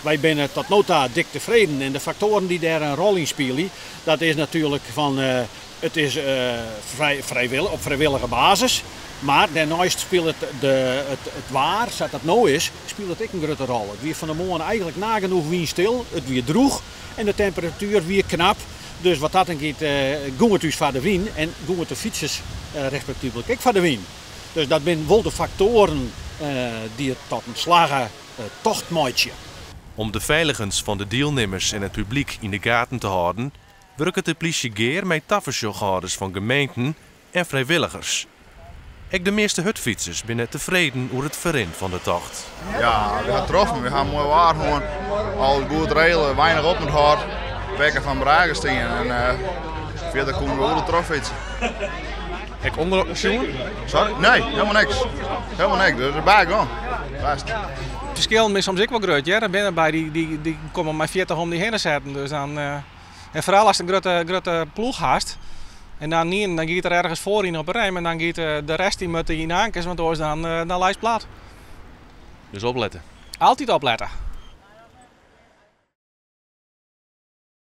Wy binne tot no ta dik tefreden en de faktoaren dy't dêr in rol yn spylje, dat is natuerlik fan it is frij, op frijwillige basis, mar dêrneist spilet de, it waar, sa't dat no is, spilet ek in grutte rol. It wie fan 'e moarn eigentlik nagenoeg wynstil, it wie drûch en de temperatuer wie knap. Dus wat dat oangiet gong it ús foar de wyn en gong it de fytsers respektyflik ek foar de wyn. Dus dat binne wol de faktoaren dy't it tot in slagge tocht meitsje. Om de feiligens fan de dielnimmers en it publyk yn de gaten te hâlden, wurket de plysje gear mei tafersjochhâlders fan gemeenten en frijwilligers. Ek de measte hurdfytsers binne tefreden oer it ferrin fan de tocht. Ja, we ha troffen. We ha moai waar hân. Al goed regele, weinich opûnthâld. Wekker fan brage stean en fierder koene we oeral trochfytse. Ek ûngelokken sjoen? Sorry? Nee, helemaal niks. Helemaal niks. Dus erbij gong. Bêst. De ferskillen binne soms ek wol grut, hear. Der binne derby dy komme mei 40 om dy hinne setten. Dus dan, en foaral ast in grutte, grutte ploech hast. En dan ien, dan giet der ergens foaryn op 'e rem en dan giet de rest dy moat yn ankers, want oars dan, dan leist plat. Dus oplette. Altyd oplette.